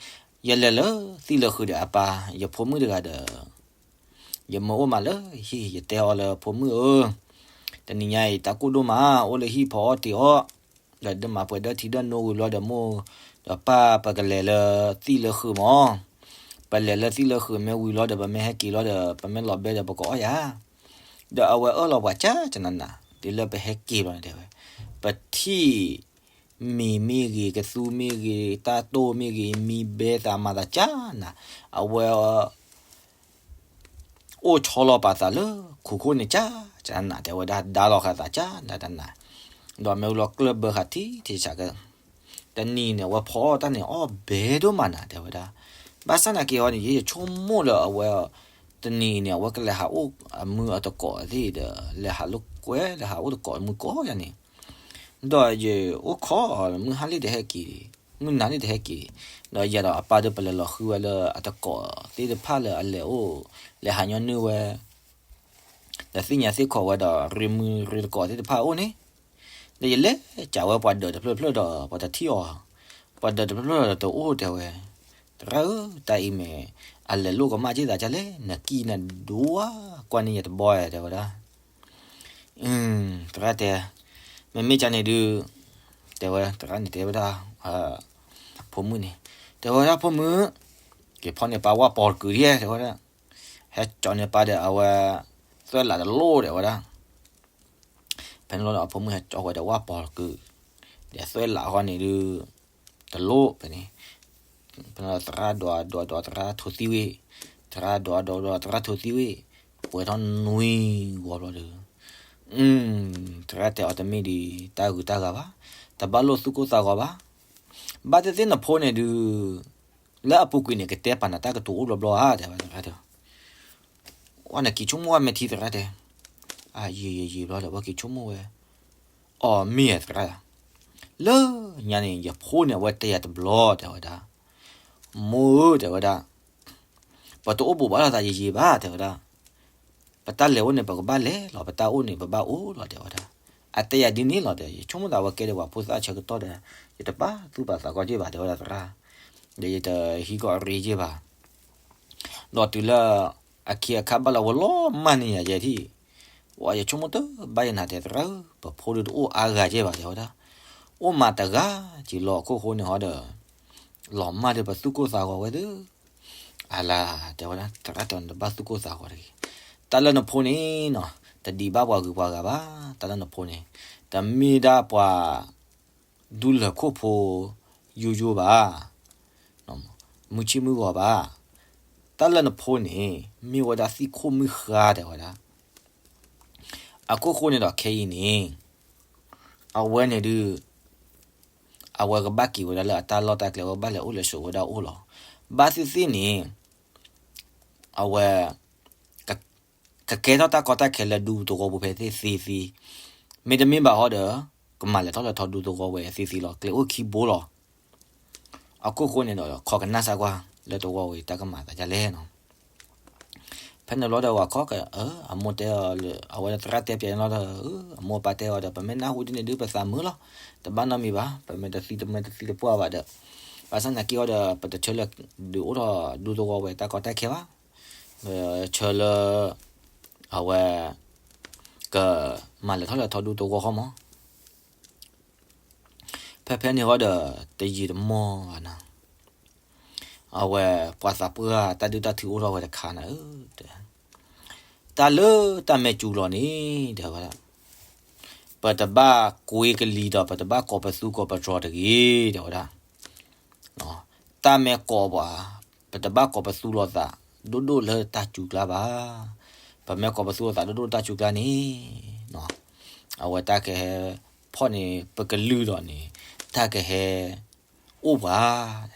ယလဲၤလၢသံၣ်လၢဃုာ်ဒီးအပၢ် ယဖိမုၣ်တဂၤဒီး ယမၢအိၣ်မးလၢဟံၣ် ယတဲအီၤလၢဖိမုၣ်ဧၢ, တနံၤညါအံၤ တၢ်ကိၢ်ဒိၣ်မး အိၣ်လၢဟံၣ်ဖီအီၣ်တ့ၤအီၣ်, ဒီးဒၢမၤပှဲၤဒၢထံဒၢနိဝံၤဘျီဒီးမိၢ်ဒီးပၢ် ပကလဲၤလၢသံၣ်လၢဃုာ်မး, ပလဲၤလၢသံၣ်လၢဃုာ်မ့ၢ်ဝံၤလီၤဒီး ပမ့ၢ်ဟဲက့ၤလီၤဒီး ပမ့ၢ်လီၤဘဲဒီးပကအီၣ်ယၤ, ဒီးအဝဲအၢၣ်လီၤပှၤကၢ်ကနၤနၤ ဒ်လၢပဟဲက့ၤလီၤန့ၣ်တဲဝဲ, ပထံၣ် မ့ၤမ့ၢ်ဂ့ၤ ကသူမ့ၢ်ဂ့ၤ တၢ်တိၢ်မ့ၢ်ဂ့ၤ မံဘဲသးမၤသးကၢ်နၤ, အဝဲ အိၣ်ဆီလီၤပာ်သးလၢခိၣ်ခိၣ်န့ၣ်ကၢ်ကၢ်နၤ တဲဝဲဒၣ် ဒါလီၤဃာ်သးကၢ်နၤတနၤ, ဒီးမ့ၢ်ဝံၤလီၤကျၢၢ်ဘၢဃာ်ထံထံဆးက တနံၤန့ၣ် အဝဲဖီအီၣ်တၢ်န့ၣ်အီၣ်ဘဲဒိၣ်မးနၤ တဲဝဲဒၣ်, ဘၣ်ဆၣ်နာ်က့ၤအီၤန့ၣ် ယဆိကမိၣ်လၢအဝဲ တနံၤန့ၣ် အဝဲကလဲၤဟးအိၣ်အမုၢ်အတကိးသ့ၣ်ဒီး လဲၤဟးလိာ်ကွဲ လဲၤဟးအိၣ်တကိးမုၢ်ကိးယၤန့ၣ် ဒီးယအိၣ်ခိးအီၤ မုၢ်ဟါလံတဟဲက့ၤ, မုၢ်နၤလံတဟဲက့ၤ, ဒီးယၤဒီးအပၢ်ဒီးပလဲၤလီၤဃုဝဲလၢအတကိးသ့ၣ်တဖၣ်လၢအလဲၤအိၣ် လဲၤဟးညီနုၢ်ဝဲ ဒီးသ့ၣ်ညါသ့ၣ်ခိးဝဲဒီးရ့မုၢ်ရ့တကိးသ့ၣ်တဖၣ်အအိၣ်န့ၣ်, ဒီးယလဲၤစံးဝဲပှၤဒၢးတဖျၢၣ်တဖျၢၣ်ဒီး ပှၤတထံၣ်အီၤ, ပှၤဒၢးတဖျၢၣ်ဖျၢၣ်ဒီးတအိၣ်တဲဝဲ, သရၣ်ဧၢ တၢ်အံၤမ့ၢ် အလဲၤလိာ်ကမၣ်က့ၢ်သးကၢ်လဲၣ် နကံၢ်နဒွးကွၢ်န့ၢ်ယၤတဘီတဲဝဲဒၣ် သရၣ်တဲ, မ့မ့ၢ်ကန့ၣ်ဒုး, တဲဝဲ သရၣ်န့ၣ်တဲဝဲဒၣ် ဖိမုၣ်န့ၣ်, တဲဝဲဒၣ်ဖိမုၣ်, က့ၤဖီၣ်န့ၢ်ပၢ်ဝၣ်ပီၤတကုာ်ဒံး တဲဝဲဒၣ်, ဟဲကၠီန့ၢ်ပၢ်ဒီးအဝဲ သွဲၣ်လးတလိၣ်တဲဝဲဒၣ် ဖဲန့ၣ်လီၤဒီးအဖိမုၣ်ဟဲကၠီဝဲဒီးဝၣ်ပီၤတကုာ်, ဒီးသွဲၣ်လးဃီန့ၣ်ဒုး တလိၣ်ဖဲန့ၣ်, ဖဲန့ၣ်လီၤသရၣ်ဒွးဒွးဒွးသရၣ်ထိသံဝံၤ, သရၣ်ဒွးဒွးဒွးသရၣ်ထိသံဝံၤ, ပှဲၤထီၣ်နွံဂီၤဘျီဒီး, သရၣ်တဲအီၤတမ့ၢ်ဒံးတၢ်ဂုၤတၢ်ဂၤဘၣ်, တဘၣ်လိာ်သူၣ်ကိၢ်သးဂီၤဘၣ်, ဘၣ်သ့ၣ်သ့ၣ်နဖိန့ၣ်ဒုး လၢအပူၤကွံာ်န့ၣ် ကတဲပာ်နၤတၢ်ကတိၤအိၣ်ဘျီဘျီဧါ တဲဝဲသရၣ်တဲအီၤ ပှၤနက့ၤဆိကမိၣ်ဝဲမဲာ်ထံသရၣ်တဲ, အယံာ်ယံာ်ယံာ်ဘျီဒီး ပှၤက့ၤဆိကမိၣ်ဝဲ, အီၣ်မ့ၢ်ယသရၣ်, လၢညါန့ၣ် ယဖိန့ၣ် အဝဲတဲယၤတဘျီ တဲဝဲဒၣ်, မိၢ်ဧၢ တဲဝဲဒၣ်, ပတအိၣ်ဘူးဘၣ်လိာ်သးယံာ်ယံာ်ဘၣ် တဲဝဲဒၣ်, ပတၢ်လဲၤအိၣ်န့ၣ် ပကဘၣ်လဲၤလီၤ, ပတၢ်အိၣ်န့ၣ် ပဘၣ်အိၣ်လီၤ တဲဝဲဒၣ်, အတဲယၤဒ်န့ၣ်လီၤ တဲ, ယဆိကမိၣ်သးဝဲကဲဒီးပှၤဖိသၣ်ဆၢကတီၢ်ဒီး ယတပာ်သူၣ်ပာ်သးကီၢ်က့ၢ်ဘၣ် တဲဝဲဒၣ်သရၣ်, ဒီးယတဟံးကီၢ်ရ့က့ၢ်ဘၣ် ဒီးတုၤလၢ အခ့အခါဘၣ်လီၤ ဝဲလီၤမၢ်န့ၢ်ယၤယဲထံၣ်, ဝဲယဆိကမိၣ်တဘၣ်ယနၤတဲသရၣ်ဧၢ, ပဖိဒုးတအိၣ်အါဂၤကဲဘၣ် တဲဝဲဒၣ်, အိၣ်မးတဂၤက့ၤလီၤ အခိၣ်ဃိန့ၣ်ဟီဒီး လီၤမၢ်ဒီးပသူၣ်ကိၢ်သးဂီၤဝဲသ့ၣ်, အလၤ တဲဝဲဒၣ် သရၣ်တဲနတဘၣ်သူၣ်ကိၢ်သးဂီၤတဂ့ၤ, တၢ်လၢနဖိန့ၣ်နီၤ တဒံးဘၣ်ပှၤဂုၤပှၤဂၤဘၣ်, တၢ်လၢနဖိန့ၣ် တမ့ၢ်ဒၣ်ပှၤ ဒူလၢၢ်ခိၣ်ဖိ ယိယိဘၣ်, မုၢ်ဆ့ၣ်မုၢ်ဂီၤဘၣ်, တၢ်လၢနဖိန့ၣ် မ့ၢ်ဝဲဒၣ်သံၣ်ခိၣ်မုၢ်ဃါ တဲဝဲဒၣ်, အခိၣ်ဃိန့ၣ်ဒီးခဲအံၤန့ၣ် အဝဲန့ၣ်ဒုး အဝဲကဘၣ်က့ၤဝဲဒၣ်လၢအတၢ်လီၢ်တၢ်ကျဲ အဝဲကဘၣ်လဲၤအိၣ်လဲၤဆိးဝဲဒၣ်အိၣ်လီၤ, ဘၣ်သ့ၣ်သ့ၣ်န့ၣ် အဝဲ ကကဲထီၣ်တၢ်ကီတၢ်ခဲလၢဒူသဝီပူၤဖဲသ့ၣ်သ့ၣ်သ့, မ့တမ့ၢ်ဘၣ်ဟီဒီး ကမၤလဲၤထီၣ်လဲၤထီဒူသဝီဝဲသ့ၣ်သ့လီၤ, ကျဲအိၣ်ခံဘိလီၤ, အခိၣ်ဃိန့ၣ်ဒီး ခိးကနၣ်စၢ်ကွၢ် လၢသဝီဝဲတၢ်ကမၤသးဒ်လဲၣ်နီၤ, ဖဲန့ၣ်ဘျီဒီး ဝၤခီက အမိၢ်တဲအီၤလၢ အဝဲသရၣ်တဲပၠးန့ၣ်လီၤဒီး အမိၢ်အပၢ်တဲအီၤဒီး ပမ့ၢ်နၢ်ဟူဒ်န့ၣ်ဒုး ပသးမုာ်လီၤ, တဘၣ်နီတမံၤဘၣ်, ပမ့ၢ်တသံတမ့ၢ်တသံတပှၢ်ဘၣ်ဒီး, ဘၣ်ဆၣ်သနာ်က့ဟီဒီး ပတဆၢလၢ ဒုးအိၣ်ထီၣ်ဒူသဝီဝဲတၢ်ကီတၢ်ခဲဘၣ်, ဆၢလၢ အဝဲ ကမၤလဲၤထီၣ်လဲၤထီဒူသဝီဃီမး, ဖဲဖဲန့ၣ်ဃီဒီး တယံာ်တမီၢ်ဘၣ်နၤ, အဝဲ ပှၤသးပှၢ်တၢ်ဒုၣ်တၢ်ထုအိၣ်ထီၣ်ဝဲတခါနၤဧၢ, တၢ်လၢတၢ်မဲာ်စူၤလီၤန့ၣ် တဲဝဲဒၣ်, ပတဘၣ်ကွ့ကလံၤဒီး ပတဘၣ်ကိးပသူကိးပတြီၤတဂ့ၤ တဲဝဲဒၣ်, တၢ်မ့ၢ်ကိးပှၤ ပတဘၣ်ကိးပသူလိာ်သး ဒိၣ်ဒိၣ်လၢတၢ်စူၤကျါဘၣ်, ပမ့ၢ်ကိးပသူလိာ်သးဒိၣ်ဒိၣ်လၢတၢ်စူၤကျါန့ၣ် အဝဲတၢ်ကဟဲဖီၣ်န့ၢ်ပကလုၢ်ဒီးန့ၣ် တၢ်ကဟဲအိၣ်ပှၤ,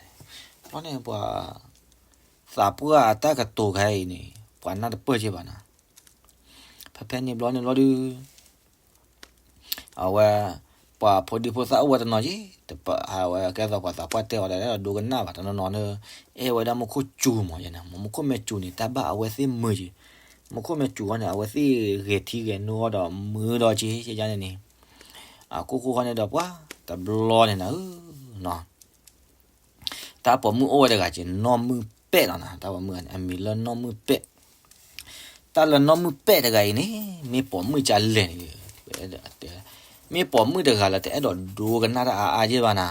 ဘျီန့ၣ်ပှၤ သးပှၢ်အတၢ်ကတိၤခါအံၤန့ၣ် ပှၤနၢ်တပၢၢ်က့ဘၣ်နၤ, ဖဲဖဲန့ၣ်ဘျီန့ၣ်ဘျီဒုး အဝဲ ပှၤဖိဒံဖိသၣ်အိၣ်ဝဲတနီၤက့, အဝဲကဲသိးပှၤသးပှၢ်တဲအီၤဒီးဒိကနၣ်ဘၣ်တနီၤနီၤဒီး အဲၣ်ဝဲဒၣ်မူခိၣ်စူၤမးယဲန့ၣ်, မူခိၣ်မ့ၢ်စူၤန့ၣ် တၢ်ဘၣ်အဝဲသ့ၣ်မုာ်က့, မူခိၣ်မ့ၢ်စူၤဃီန့ၣ် အဝဲသ့ၣ်ဂဲၤထံဂဲၤနိဒီးမုာ်ဒီးက့ ကဲယါန့ၣ်န့ၣ်, အခိၣ်ဃိဃီန့ၣ်ဒီးပှၤ တဘျီန့ၣ်နၤဧၢ တၢ်ပိာ်မုၣ်အိၣ်ဝဲတဂၤက့ နီၢ်မုၢ်ပဲာ်လီၤနၤ, တၢ်ပိာ်မုၣ်အမံၤလၢနီၢ်မုၢ်ပဲာ်, တၢ်လၢနီၢ်မုၢ်ပဲာ်တဂၤအံၤန့ၣ် မ့ၢ်ပိာ်မုၣ်ကလဲၣ်န့ၣ်, မ့ၢ်ပိာ်မုၣ်တဂၤလၢတအဲၣ်ဒိးဒိကနၣ်တၢ်အါအါယဲၢ်ဘၣ်နၤ,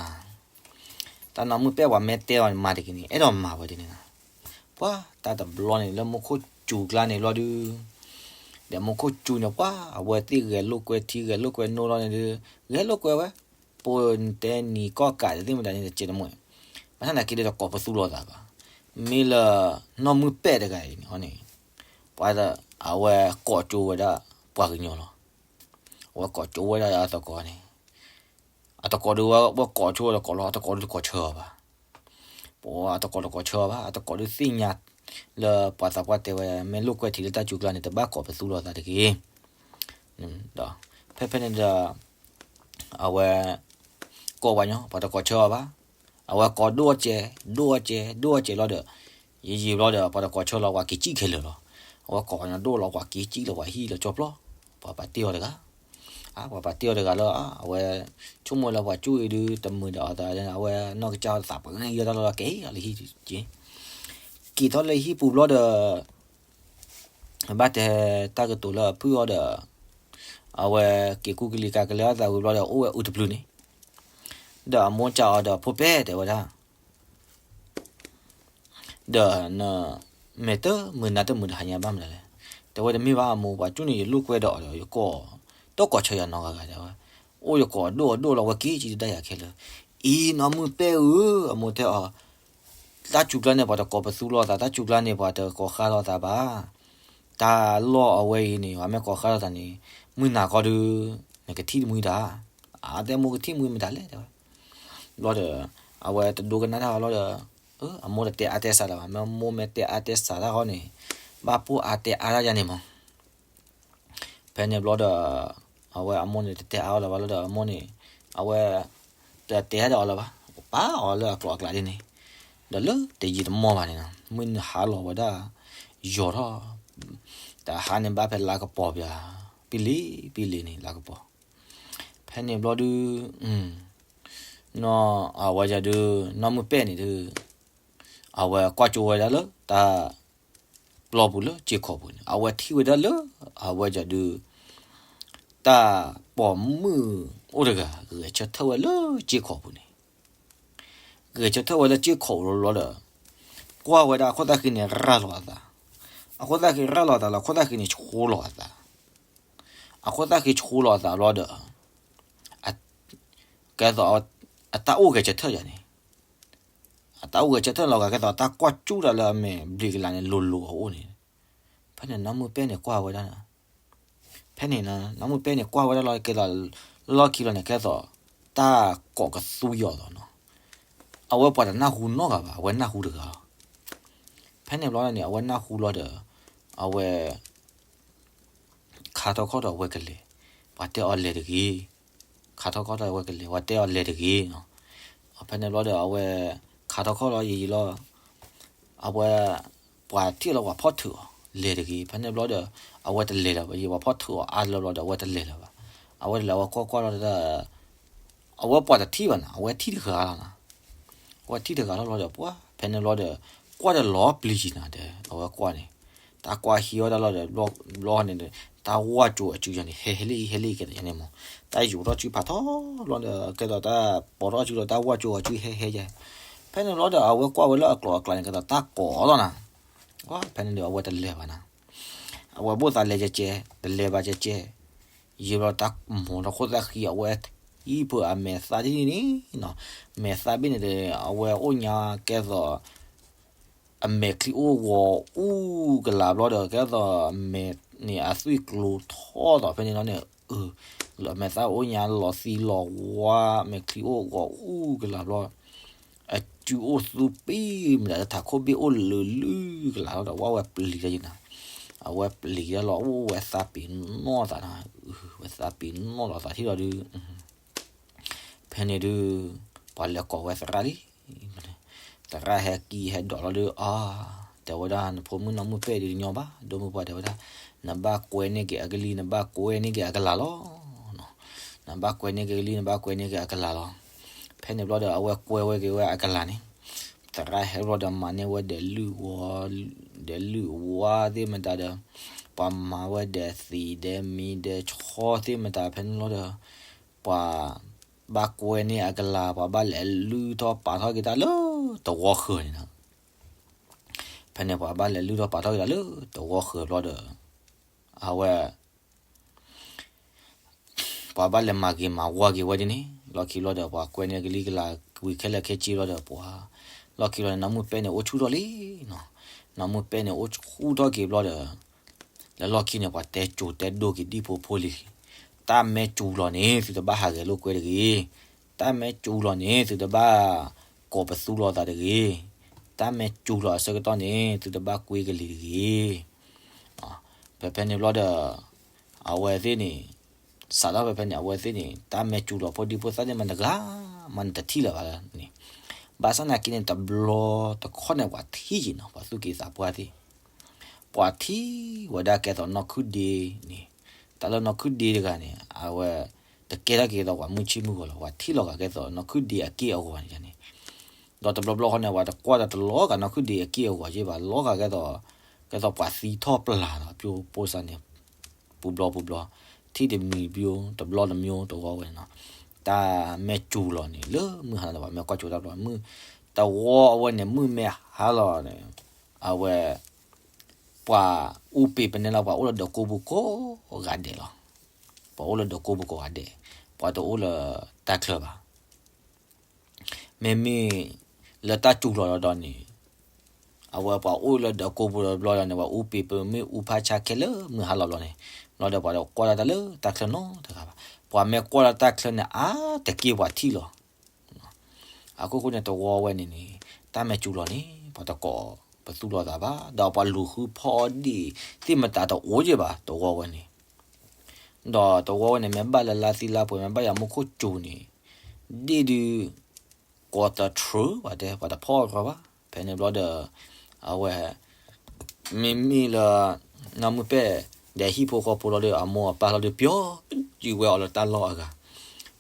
တၢ်နီၢ်မုၢ်ပဲာ်ပှၤမ့ၢ်တဲအီၤမၤတဂ့ၤန့ၣ် အဲၣ်ဒိးမၤဝဲဒ်န့ၣ်နၤ, ပှၤတၢ်တဘျီန့ၣ်လၢမူခိၣ်စူၤကျါန့ၣ်ဘျီဒုး ဒီးမူခိၣ်စူၤန့ၣ် ပှၤအဝဲသ့ၣ်ဂဲၤလိာ်ကွဲထံဂဲၤလိာ်ကွဲနိလီၤန့ၣ်ဒုး ဂဲၤလိာ်ကွဲဝဲ, ပိာ်တဲနံၤကီၢ်ကးတသ့ၣ်မတၤန့ၣ် တစဲးတမူ, ဘၣ်ဆၣ်သနာ်က့ဒီးတကိးပသူလိာ်သးဘၣ်, မ့ၢ်လၢ နီၢ်မုၢ်ပဲာ်တဂၤအံၤန့ၣ်န့ၣ်, ပှၤ အဝဲကိးကၠိဝဲဒၣ် ပှၤကညီလီၤ, အဝဲကိးကၠိဝဲဒၣ်အသကိးန့ၣ် အသကိးဒုးဝဲကိးဆိဝဲတကိးလီၤ, အသကိးဒုးတကိးဆၢအီၤဘၣ်, ပှၤအသကိးတကိးဆၢအီၤဘၣ်, အသကိးဒုးသ့ၣ်ညါ လၢပှၤသးပှၢ်တဲဝဲ မ့ၢ်လိာ်ကွဲထံလၢတၢ်စူၤကျါန့ၣ် တဘၣ်ကိးပသူလိာ်သးတဂ့ၤ, ဒီး ဖဲဖဲန့ၣ်ဒီး အဝဲ ကိးပှၤညီ ပှၤတကိးဆၢအီၤဘၣ်, အဝဲကိးဒိၣ်အီၣ်စဲး ဒိၣ်အီၣ်စဲး ဒိၣ်အီၣ်စဲးလီၤဒီး ယံာ်ယံာ်ဘျီဒီး ပှၤတကိးဆၢလီၤ ပှၤက့ၤစံၣ်ခဲလၢာ်လီၤ, အဝဲကိးပှၤညီဒိၣ်လီၤ ပှၤက့ၤစံၣ်လီၤ ပှၤဟံၣ်လီၤကၠီဖျီၣ်, ပှၤပာ်တ့ၢ်အီၤတဂၤ အါ ပှၤပာ်တ့ၢ်အီၤတဂၤလၢ အဝဲ ဆိကမိၣ်လၢပှၤကၠိအံၤဒုး တမုာ်ဒီးအသး အဝဲနီၢ်ကစၢ်သးပှၢ်ဂံၢ်ယဲတၢ်လီၢ်လီၤ က့ၤလီၤလၢဟံၣ်က့ၤ, က့ၤထီၣ်လၢဟံၣ်ပူၤဘျီဒီး ဘၣ်တဲတၢ်ကတိၤလၢအဖုၣ်အီၤဒီး အဝဲက့ၤကူကလံၤကၤကလံၤအသးဝံၤဘျီဒီး အိၣ်ဝဲအူတပျုၤန့ၣ်, ဒီးအမိၢ်စံးအီၤဒီး ဖိပဲၢ် တဲဝဲဒၣ် ဒီးန မဲာ်တမုာ်နါတမုာ်တဟါညါဘၣ်မနုၤလဲၣ်, တဲဝဲတမ့ၢ်ဘၣ်အမိၢ် ပှၤကၠိန့ၣ် ယလိာ်ကွဲဒီးအီၤဒီး ယကိး တကိးဆၢယၤနီတဂၤဂၤ တဲဝဲ, အိၣ်ယကိးဒိၣ်အီၤဒိၣ်လီၤ ဝဲက့ၤကံတဒၣ်ယၤခဲလၢာ်, အံၤနီၢ်မုၢ်ပဲၢ်ဧၢ, အမိၢ်တဲအီၤ, တၢ်စူၤကျါန့ၣ် ပှၤတကိးပသူလိာ်သး တၢ်စူၤကျါန့ၣ် ပှၤတကိးဃါလိာ်သးဘၣ်, တၢ်လီၢ်အဝဲအံၤန့ၣ် ပှၤမ့ၢ်ကိးဃါလိာ်သးန့ၣ် မုၢ်နၤခီဒုး နကထံၣ်တမှံတၢ်, အတဲမိၢ်ကထံၣ်မှံမတၤလဲၣ် တဲဝဲ, ဘျီဒီး အဝဲတဒိကနၣ်တၢ်အီၤလီၤဒီး အမိၢ်တတဲအါတဲစှၤတၢ်ဘၣ်, မ့ၢ်မိၢ်မ့ၢ်တဲအါတဲစှၤတၢ်ဃီန့ၣ် ဘၣ်ပိၢ်အါတဲအါတၢ်ယါန့ၣ်မး. ဖဲန့ၣ်ဘျီဒီး အဝဲအမိၢ်န့ၣ် တတဲအါအီၤလၢၤဘၣ်လၢဒီး အမိၢ်န့ၣ် အဝဲ တတဲဒီးအီၤလၢၤဘၣ်, ပာ်အီၤလၢအကျိးအကျဲဒ်န့ၣ်, ဒီးလၢတယံာ်တမီၢ်ဘၣ်န့ၣ်နီၤ မုၢ်နုာ်ဟါလီၤဝဲဒၣ် ယီၤထီၣ်, တဟါန့ၣ်ဘၣ်ဖဲလါကပီၤပၠး, ပံလံၤ ပံလံၤန့ၣ် လါကပီၤ. ဖဲန့ၣ်ဘျီဒုး နီၢ် အဝဲယၤဒုး နီၢ်မုၢ်ပဲၣ်န့ၣ်ဒုး အဝဲကွၢ်ကၠိဝဲဒၣ်လၢတၢ် ပျီပူၤလၢစ့ခိးပူၤန့ၣ် အဝဲထံၣ်ဝဲဒၣ်လၢ အဝဲယၤဒုး တၢ်ပိာ်မုၣ်အိၣ်တဂၤ ဂဲၤဆၢထၢၣ်ဝဲလၢစ့ခိးပူၤန့ၣ်, ဂဲၤဆၢထၢၣ်ဝဲလၢစ့ခိးပူၤလီၤဒီး ကွၢ်ဝဲဒၣ်အခိၣ်သၣ်ဃံန့ၣ်ရၤလီၤအသး, အခိၣ်သၣ်ဃံရၤလီၤအသးလီၤ အခိၣ်သၣ်ဃံန့ၣ်ဆှိလီၤအသး, အခိၣ်သၣ်ဃံဆှိလီၤအသးလီၤဒီး ကဲသိး အတၢ်အိၣ်ဂဲၤဆၢထၢၣ်ယၤန့ၣ် အတၢ်အိၣ်ဂဲၤဆၢထၢၣ်လီၤဂာ် ကဲသိးတၢ်ကွၢ်ကၠူတၢ်လၢအမဲာ်ဘျံးကလၤန့ၣ် လိၤလိၤအအိၣ်န့ၣ်, ဖဲန့ၣ်နီၢ်မုၢ်ပဲၣ်န့ၣ်ကွၢ်ဝဲဒၣ်, ဖဲန့ၣ်နီၢ်မုၢ်ပဲၣ်န့ၣ်ကွၢ်ဝဲဒၣ်လီၤ ကဲသိး လီၢ်ခံလီၤန့ၣ် ကဲသိး တၢ်ကိးကသူယီၤသိးနီၤ, အဝဲပှၤတနၢ်ဟူနီတဂၤဘၣ် အဝဲနၢ်ဟူတဂၤလီၤ. ဖဲန့ၣ်ဘျီန့ၣ် အဝဲနၢ်ဟူလီၤဒီး အဝဲ ခါထီၣ်ခီၣ်ဒီးအဝဲကလဲၤ, ပှၤတဲအီၤလဲၤတဂ့ၤ, ခါထီၣ်ခီၣ်ဒီးအဝဲကလဲၤ ပှၤတဲအီၤလဲၤတဂ့ၤနီၤ, ဖဲန့ၣ်ဘျီဒီးအဝဲ ခါထီၣ်ခီၣ်လီၤယံာ်ယံာ်လီၤ, အဝဲ ပှၤထံၣ်လီၤပှၤဖီၣ်ထုးအီၤ လဲၤတဂ့ၤ, ဖဲန့ၣ်ဘျီဒီး အဝဲတလဲၤလၢၤဘၣ် ယံာ်ပှၤဖီၣ်ထုးအီၤအါလၢဘျီဒီး အဝဲတလဲၤလၢၤဘၣ်, အဝဲတလဲၤ အဝဲကွၢ်ကွၢ်လီၤဒီး အဝဲပှၤတထံၣ်ဘၣ်နီၤ အဝဲထံၣ်တဂၤလီၤနီၤ, အဝဲထံၣ်တဂၤလီၤဘျီဒီး ပှၤဖဲန့ၣ်ဘျီဒီး ကွၢ်ဒီးလီၤပျံၤယံာ်နီၤဒီး အဝဲကွၢ်န့ၣ် တၢ်ကွၢ်ဟံးဝဲဒၣ်လီၤဒီး ဘျီန့ၣ်ဒီး တၢ်ဝၢ်ကၠိအစုယၤန့ၣ် ဟဲဟဲလံ ဟဲလံကဲသိးယၤန့ၣ်မး, တၢ်ယိးထီၣ်စုဖးထီလီၤဒီး ကဲသိးတၢ်ပိာ်ထီၣ်စုဒီး တၢ်ဝၢ်ကၠိအစုဟဲဟဲယၤ, ဖဲန့ၣ်ဘျီဒီး အဝဲကွၢ်ဝဲလၢအကျိၤအကျဲန့ၣ် ကဲသိးတၢ်ကိးလီၤနီၤ, ဖဲန့ၣ်ဒီးအဝဲတလဲၤဘၣ်နီၤ အဝဲဘိၣ်သးလဲၤကဲကဲ, တလဲၤဘၣ်ကဲကဲ, ယံာ်ဘျီတၢ်မိၤထီၣ်ခိၣ်သၣ်ဃံ အဝဲထံၣ်ဖုးအမဲာ်သၣ်ဒ်န့ၣ်နီၤ, မဲာ်သၣ်ဘ့ၣ်န့ၣ်ဒီး အဝဲအိၣ်ညါကဲသိး အမဲာ်ချံအိၣ်ဂီၤအူကလၤဘျီဒီး ကဲသိးအမဲာ်န့ၣ် အသွံၣ်ကျိၤထီၣ်သိးဖဲန့ၣ်လီၤန့ၣ်, အမဲာ်သၣ်အိၣ်ညါလီၤသံလီၤဝါ, အမဲာ်ချံအိၣ်ဂီၤအူကလၤဘျီ အစုအိၣ်သူပံၤမတၤ ထးခိၣ်ဘ့ၣ်အိၣ်လၢာ်လုၢ်ကလၤလီၤဒီး ဝဲပျံၤတၢ်ယံၤနီၤ, အဝဲပျံၤတၢ်လီၤ အိၣ်ဝဲသးပ့ၤနီၣ်သးနီၤ, ဝဲသးပ့ၤနီၣ်လီၤသးထံၣ်လီၤဒုး, ဖဲန့ၣ်ဒုး ပှၤလဲၤကိးဝဲသရၣ်လံ, သရၣ်ဟဲက့ၤဟဲဒိးလီၤဒုး အါ, တဲဝဲဒၣ် နဖိမုၣ်နီၢ်မုၢ်ပဲၣ်ဒုးတညီဘၣ်, ဒိမုၢ်ပှၢ်တဲဝဲဒၣ်, နဘၣ်ကွဲန့ၢ်က့ၤအကလံၤ နဘၣ်ကွဲန့ၢ်က့ၤအကလၤလီၤ နဘၣ်ကွဲန့ၢ်က့ၤကလံၤ နဘၣ်ကွဲန့ၢ်က့ၤအကလၤလီၤ. ဖဲန့ၣ်ဘျီဒီး အဝဲကွဲဝဲက့ၤဝဲအကလၤန့ၣ်, သရၣ်ဟဲဘျီဒီးမၤန့ၢ်ဝဲဒဲးလုၢ်ဝါ, ဒဲးလုၢ်ဝါသ့ၣ်မတၤဒီး, ပှၤမၤဝဲဒဲးသံးဒဲးမံၤဒဲးဆီသ့ၣ်မတၤ ဖဲန့ၣ်ဘျီဒီး, ပှၤဘၣ်ကွဲန့ၢ်အကလၤ ပှၤဘၣ်လဲၤလုၢ်ထီၣ်ပာ်ထီၣ်က့ၤတၢ်လၢတဝီဃၢၤန့ၣ်နီၤ. ဖဲန့ၣ်ပှၤဘၣ်လဲၤလုၢ်ထီၣ်ပာ်ထီၣ်က့ၤတၢ်လၢတဝီဃၢၤဘျီဒီး, အဝဲ ပှၤဘၣ်လဲၤမၤဂ့ၤမၤဝါက့ၤဝဲဒ်န့ၣ် လီၢ်ခံဘျီဒီး ပှၤကွဲန့ၢ်ကလံၤကလၤ ဝံၤခဲလၢာ်ခဲဆ့ဘျီဒီး ပှၤ လီၢ်ခံဘျီန့ၣ် နီၢ်မုၢ်ပဲၢ်န့ၣ်အိၣ်ဆူၣ်ထီၣ်လံနီၤ. နီၢ်မုၢ်ပဲၢ်န့ၣ်အိၣ်ဆူၣ်ထီၣ်က့ၤဘျီဒီး လၢလီၢ်ခံန့ၣ် ပှၤတဲစိၤတဲဒိၣ်က့ၤဒံဖိဖိလံၤလံ. တၢ်မ့ၢ်စူၤလီၤန့ၣ် သုတဘၣ်ဟးဂဲၤလိာ်ကွဲတဂ့ၤ. တၢ်မ့ၢ်စူၤလီၤန့ၣ် သုတဘၣ်ကိးပသူလိာ်သးတဂ့ၤ. တၢ်မ့ၢ်စူၤလီၤအဆၢကတီၢ်န့ၣ် သုတဘၣ်ကွဲကလံၤတဂ့ၤ. ဖဲဖဲန့ၣ်ဘျီဒီး အဝဲသ့ၣ်န့ၣ် စးထီၣ်ဖဲဖဲန့ၣ် အဝဲသ့ၣ်န့ၣ် တၢ်မ့ၢ်စူၤလီၤဖိဒံဖိသၣ်သ့ၣ်မတၤတဂၤမးန့ၣ် တထံၣ်လၢၤဘၣ်န့ၣ်. ဘၣ်ဆၣ်သနာ်က့န့ၣ် တဘျီတခီၣ်န့ၣ် ပှၤထံၣ်က့ၤနီၤ ပှၤသူၣ်က့သးပှၢ်သ့ၣ်, ပှၤထံၣ်ဝဲဒၣ်ကဲသိးနီၢ်ခုၣ်ဒ့န့ၣ်, တၢ်လၢနီၢ်ခုၣ်ဒ့တဂၤန့ၣ် အဝဲ တကဲထီၣ်က့ၤသိးပှၤမုၢ်ဆ့ၣ်မုၢ်ဂီၤလီၤ. ပှၤထံၣ်လီၤဂာ်ကဲသိးနီၢ်ခုၣ်ဒ့အက့ၢ်အဂီၤန့ၣ်န့ၣ် ဒီးတဘျီဘျီဃီန့ၣ် ပှၤတကွၢ်ဒီးတလီၤဂာ်နီၢ်ခုၣ်ဒ့အက့ၢ်အဂီၤက့ဘၣ် လီၤဂာ်ကဲသိး, ကဲသိးပှၤသံထီၣ်ပျၢ်လီၤ ပျိပိစါန့ၣ်, ပူၤဘျီပူၤဘျီ, ထံၣ်တမံၤပျိ တဘျီတမံၤတဝီဝဲန့ၣ်နီၤ. တၢ်မ့ၢ်စူၤလီၤန့ၣ် လၢမုၢ်ဟါလီၤန့ၣ် ပှၤမ့ၢ်ကွၢ်ကၠိတၢ်ဘျီ မုၢ်, တဝီအဝဲန့ၣ် မုၢ်မ့ၢ်ဟါလီၤန့ၣ်, အဝဲ ပှၤအူပ့ၤပနဲလီၤ ပှၤအိၣ်လၢဒၢးကိးပူၤကိးဂၤဒဲးလီၤ. ပှၤအိၣ်လၢဒၢးကိးပူၤကိးဂၤဒဲး, ပှၤတအိၣ်လၢတၢ်ချၢဘၣ်. မ့မ့ၢ်လၢတၢ်စူၤလီၤဒီးန့ၣ်, အဝဲပှၤအိၣ်လၢဒၢးကိးပူၤဒီးဘျီဒီးန့ၣ် ပှၤအူပ့ၤပမ့ၢ်အူဖးဆါခဲလၢာ်မုၢ်ဟါလီၤဘျီန့ၣ်, ဘျီဒီးပှၤတကွၢ်လၢတၢ်လၢတၢ်ချၢနီတဂၤဘၣ်. ပှၤမ့ၢ်ကွၢ်လၢတၢ်ချၢန့ၣ် အါတက့ၢ်ပှၤထံၣ်လီၤ. အခိၣ်ဃိန့ၣ် တဝီဝဲန့ၣ်န့ၣ် တၢ်မ့ၢ်စူၤလီၤန့ၣ် ပှၤတကိး ပသူၣ်လီၤသးဘၣ်, ဒီးပှၤလူၤဃုဖီၣ်အီၣ်ဒံၣ်သ့ၣ်မတၤတအိၣ်က့ဘၣ် တဝီဝဲန့ၣ်. ဒီးတဝီဝဲန့ၣ် မ့ၢ်ဘၣ်လၢလါသံလါပှဲၤ မ့ၢ်ဘၣ်ယၤမူခိၣ်စူၤန့ၣ် ဒ့ၣ်ဒုး ကိးတထြၢဘၣ်တဲ ပှၤတဖီၣ်အီၣ်ဘၣ်. ဖဲန့ၣ်ဘျီဒီး အဝဲ မ့မ့ၢ်လၢ နီၢ်မုၢ်ပဲၣ် ဒီးဟံၣ်ဖိဃီဖိလီၤဒီး အမိၢ်အပၢ်လီၤဒီး ပျီစံးဝဲအီၤလၢတၢ်လီၢ်အဂၤ,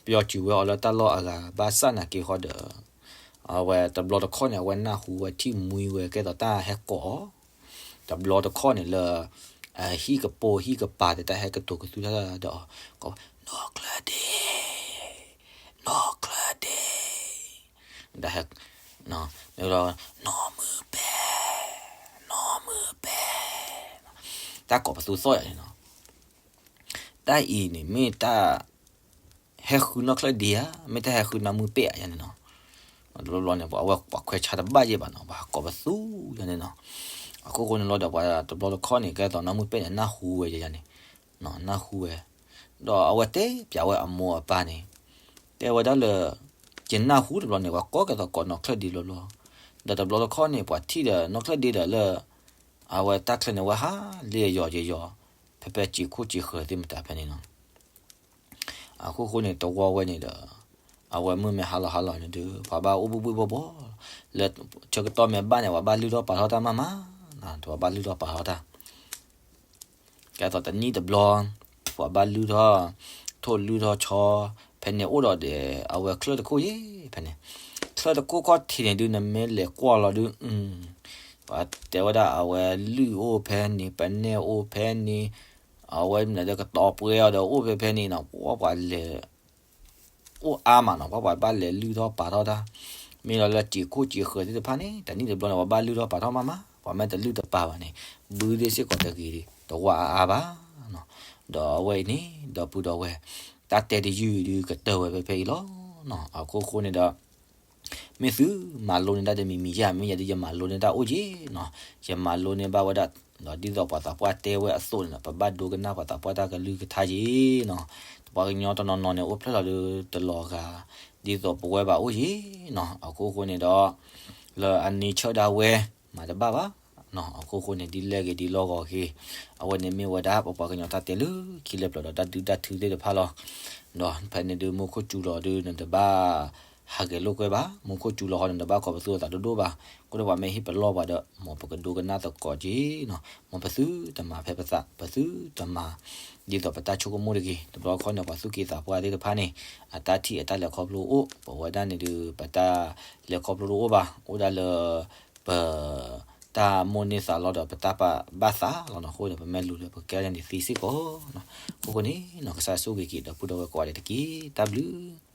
ပျီစံးဝဲအီၤလၢတၢ်လီၢ်အဂၤ ဘၣ်ဆၣ်နာ်က့ဃီဒီး အဝဲတဘျီတခီၣ်န့ၣ် အဝဲနၢ်ဟူဝဲ ထံၣ်မှံဝဲကဲသိးတၢ်ဟဲကိးအီၤ တဘျီတခီၣ်န့ၣ်လၢ အဟံၣ်ကပိာ်ဟံၣ်ကပၤသ့ၣ် တၢ်ဟဲကတိၤကသူတၢ်ဒီး ကိး နီၢ်ချၢဒ့, နီၢ်ချၢဒ့, တၢ်ဟဲ နီၢ်မုၢ်ပဲၣ်, နီၢ်မုၢ်ပဲၣ်, တၢ်ကိးပသူသီၣ်ယၤန့ၣ်နီၤ. တၢ်အံၤန့ၣ်မ့ၢ်တၢ် ဟဲဃုနီၢ်ချၢဒ့ဧါ, မ့ၢ်တၢ်ဟဲဃုနီၢ်မုၢ်ပဲၣ်ဧါယၤန့ၣ်နီၤ. တဘျီဘျီန့ၣ် ပှၤဝဲပှၤခွဲးဆါတဘၣ်ယဲၢ်ဘၣ်နီၤ, ပှၤကိးပသူယၤန့ၣ်နီၤ. အခိၣ်ဃိန့ၣ်လီၤဒီး ပှၤတဘျီတခီၣ်န့ၣ် ကဲသိးနီၢ်မုၢ်ပဲၣ်န့ၣ် နၢ်ဟူဝဲယၤန့ၣ်, နၢ်ဟူဝဲ, ဒီးအဝဲတဲပျးဝဲအမိၢ်အပၢ်န့ၣ် တဲဝဲဒၣ်လၢ ယနၢ်ဟူတဘျီန့ၣ် ပှၤကိးကဲသိးကိးနီၢ်ချၢဒ့ဘျီဘျီ, ဒီးတဘျီတခီၣ်န့ၣ် ပှၤထံၣ်ဒီးနီၢ်ချၢဒ့ဒီးလၢ အဝဲတၢ်ချၢန့ၣ် ဝဲဟးလ့ယီၤယီၤ ဖဲဖဲစံးခိၣ်စံးဃၢၤသ့ၣ်မတၤဖဲန့ၣ်နီၤ. အခိၣ်ဃိန့ၣ် တဝီဝဲန့ၣ်ဒီး အဝဲမုၢ်မ့ၢ်ဟါလီၤဟါလီၤန့ၣ်ဒီး ပှၤဘၣ်အိၣ်ဘှံးဘှံးဘှီဘှီ, လၢဆၢကတီၢ်မ့ၢ်ဘၣ်န့ၣ် ပှၤဘၣ်လုၢ်ထီၣ်ပာ်ထီၣ်တၢ်မးမး, ပှၤဘၣ်လုၢ်ထီၣ်ပာ်ထီၣ်တၢ် ကဲသိးတနံၣ်တဘျီ ပှၤဘၣ်လုၢ်ထီၣ် ထိၣ်လုၢ်ထီၣ်ဆီ, ဖဲန့ၣ်အိၣ်ဒီးဒီး အဝဲချၢၣ်တခိၣ်ယဲၢ်ဖဲန့ၣ်, ချၢၣ်တခိၣ်ခီၣ်ထံးန့ၣ်ဒုး နမ့ၢ်လဲၤကွၢ်လီၤဒုး ပှၤတဲဝဲဒၣ်အဝဲလုၢ်အိၣ်ဖဲန့ၣ် ပနဲၣ်အိၣ်ဖဲန့ၣ်, အဝဲမနုၤဒီးကတီၤပှဲၤအီၤဒီးအိၣ်ဖဲဖဲန့ၣ်နီၤ, ပှၤပှၤလဲၤ အိၣ်အါမးနီၤ, ပှၤပှၤဘၣ်လဲၤလုၢ်ထီၣ်ပာ်ထီၣ်တၢ်, မ့ၢ်လီၤလၢစံးခိၣ်စံးဃၢၤသ့ၣ်တဖၣ်န့ၣ် တနံၣ်တဘျီန့ၣ် ပှၤဘၣ်လုၢ်ထီၣ်ပာ်ထီၣ်မးမး, ပှၤမ့ၢ်တလုၢ်တပာ်ဘၣ်န့ၣ် ဘုသ့ၣ်စ့ၢ်ကီးတဂ့ၤတဝါအါအါဘၣ်နီၤ. ဒီးအဝဲအံၤန့ၣ် ဒီပုၢ်ဒီဝဲၢ် တၢ်တဲတယုၢ်အံၤဒုးကတၢၢ်ဝဲဖဲဖဲအံၤလီၤ. အခိၣ်ဃိန့ၣ်ဒီး မ့ၢ်သုမၤလိန့ၢ်တၢ်တမံၤမံၤယါ, မ့ၢ်ယၤဒုးယမၤလိန့ၢ်တၢ်အိၣ်က့နီၤ, ယမၤလိန့ၢ်ဘၣ်ဝဲဒၣ်, ဒီးဒ်သိးပှၤသးပှၢ်တဲဝဲအသိးန့ၣ်ဒီး ပဘၣ်ဒိကနၣ်ပှၤသးပှၢ်တၢ်ကလုၢ်ကထါက့နီၤ. ပှၤကညီတနီၤနီၤန့ၣ် အိၣ်ဖျဲၣ်လီၤဒုးတလီၤဂာ် ဒ်သိးပဝဲဘၣ်အိၣ်က့နီၤ. အခိၣ်ဃိန့ၣ်ဒီး လၢအန့ဆၢၣ်ဒၣ်ဝဲ မၤတဘၣ်ဘၣ် အခိၣ်ဃိန့ၣ် ဒ်လဲၣ်ဂ့ၤဒ်လီၢ်ဂီၤဂ့ၤ, အဝဲန့ၣ်မ့ၢ်ဝဲဒၣ်ပပှၤကညီတၢ်တဲလၢခံလၢပျၢၤဒီးတၢ်ဒုၣ်တၢ်ထုသ့ၣ်တဖၣ်လီၤ. ဒီးဖဲန့ၣ်ဒုးမူခိၣ်စူၤလီၤဒုး နတဘၣ်ဟးဂဲၤလိာ်ကွဲဘၣ်, မူခိၣ်စူၤလီၤဃီန့ၣ် နတဘၣ်ကိးပသူအသးဒိၣ်ဒိၣ်ဘၣ်. အဃိဒီးပှၤမ့ၢ်ဟ့ၣ်ပလီၢ်ပှၤဒီး မ်ပကဒိကနၣ်သကိးက့နီၤ, မ်ပသုတမၤဖဲပသး, ပသုတမၤ ဒ်သိးပတၢ်ဆိကမိၣ်တဂ့ၤ. တဘျီခီန့ၣ် ပှၤသူၣ်က့သးပှၢ်သ့ၣ်တဖၣ်န့ၣ် အတၢ်ထံၣ်အတၢ်လဲၤခီဖျိအိၣ်, ပဝဲဒၣ်န့ၣ်ဒုး ပတၢ်လဲၤခီဖျိတအိၣ်ဘၣ်, အိၣ်ဒၣ်လၢ ပ တၢ်မိၣ်န့ၢ်သးလီၤဒီး ပတၢ်ပာ်ဘၣ်သးလီၤနီၤ. အဃိန့ၣ် ပမ့ၢ်လူၤလၢပကဲန့ၣ်သ့စ့ၢ်ကီးနီၤ. အဃိန့ၣ်နီၤ ကစၢ်ဆိၣ်ဂ့ၤက့ၤဒီပုၢ်ဒီဝဲၢ်ကိးဂၤဒဲးတက့ၢ်. တၢ်ဘျုး